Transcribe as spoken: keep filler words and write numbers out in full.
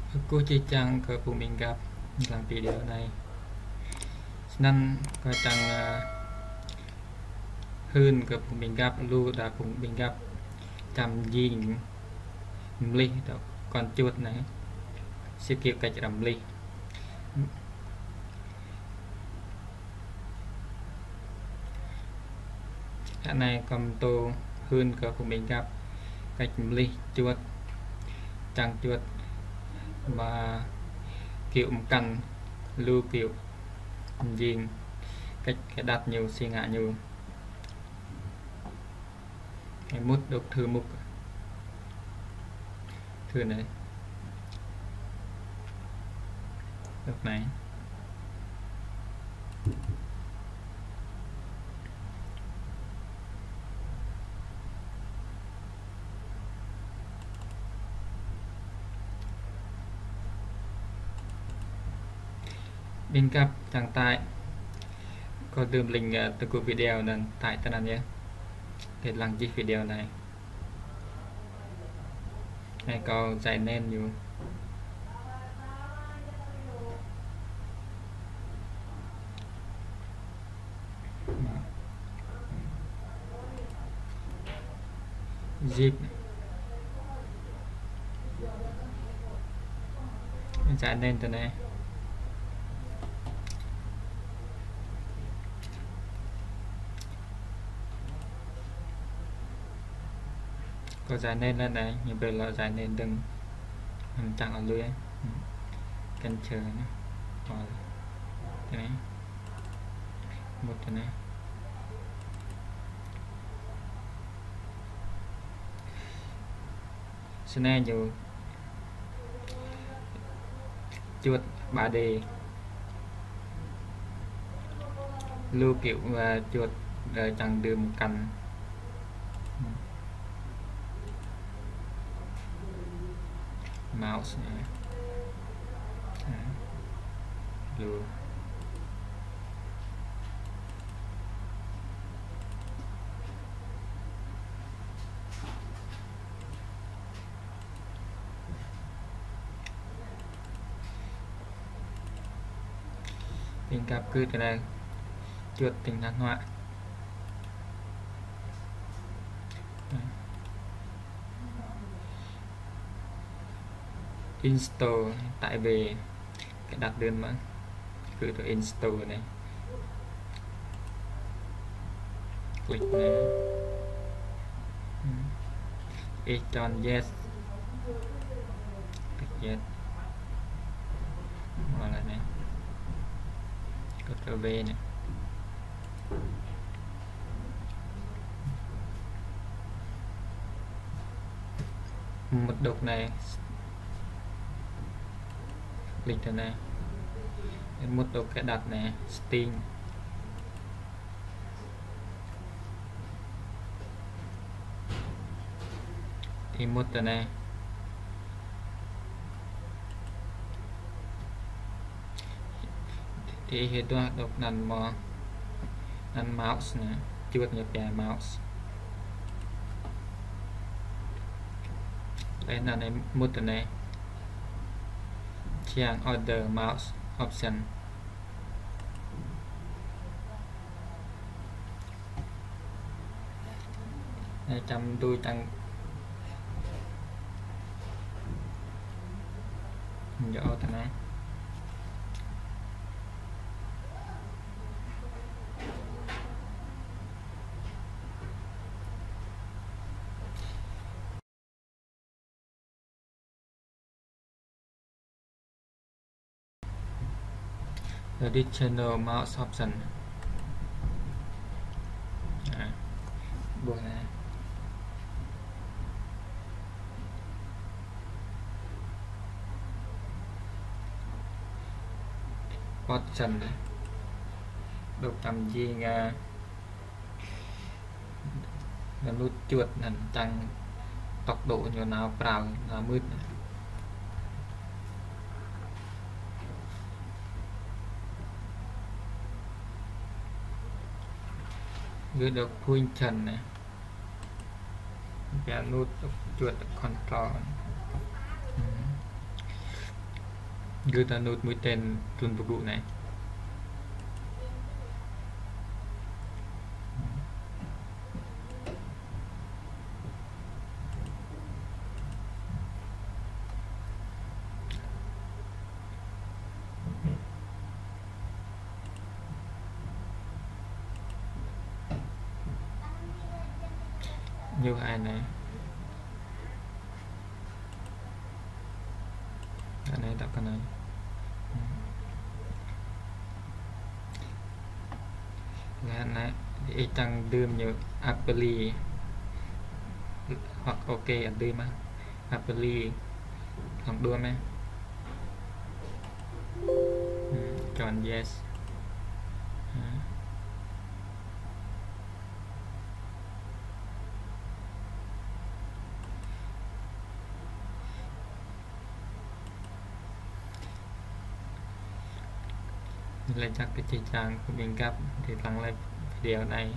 Kkuh jih jang kơ phung ƀĭng găp hlăm video anei. Snăn kâo čiăng, ơ, hưn kơ phung ƀĭng găp, lu đa phung ƀĭng găp čăm jing mlih dŏ kon čuôt anei. Si kiêo kĕč arăng mlih. Ară anei kâo mtô hưn kơ phung ƀĭng găp kĕč mlih čuôt, čăng čuôt mă kiêo mkăn, lu kiêo mjing, kĕč kơ đăt ñu, si ngă ñu. Ê, mŭt dôk thư mŭk. Thư anei. Dôk anei. Ƀĭng găp čiăng tải. Kâo dưm link, ơ, tơ gŭ video anăn tải tinăn yơh. Kơ lăng jih video anei. Anei kâo giải nên ñu. Zip. Giải nên tinei. Kâo giải nên leh anei, ñu brei lŏ giải nên dơ̆ng. Čiăng lui. Kăn čơ anei. Ơ, tinei. Mŭt tinei. Snei ñu čuôt ba D. Lu kiêo, ơ, čuôt, ơ, čiăng dưm mkăn. Mouse anei. Lu. Ƀĭng găp kơ tinei čuôt tĭng năng hnuă. Install tải về. Kơ đăt dơ̆ng mơh. Kơ tơ install anei. Click anei. Ih chọn yes. Click yes. Mâo leh anei. Kơ tơ V anei. Mŭt dôk anei. Click tinei. Mŭt dôk kơ đăt anei. Setting. Ih mŭt tinei. Ti ih duah dôk anăn mâo, anăn mouse anei, čuôt ñu pia mouse. Leh anăn mŭt tinei. Čiăng other mouse option. Anei čăm du čiăng djŏ tinei. Additional mouse option. À, ƀuh anei. Option anei. Dôk tam jing, à, Anăn lŭt čuôt anăn čiăng tốc độ ñu nao pral, nao mưt. Gơ̆ dôk phuñ čhăn anei. Pia lŭt čuôt control. Hmm. Gưt anŭn mui ten trŭn pơgŭ anei. Ñu ai anei. Anei dôk kơ anei. Leh anăn ih čiăng dưm ñu apply hoặc OK dưm mơh. Apply. Hlŏng đua mơh. Hmm, chọn yes. Hmm. Lač jăk kơ jih jang phung ƀĭng găp, ti dlăng leh video anei.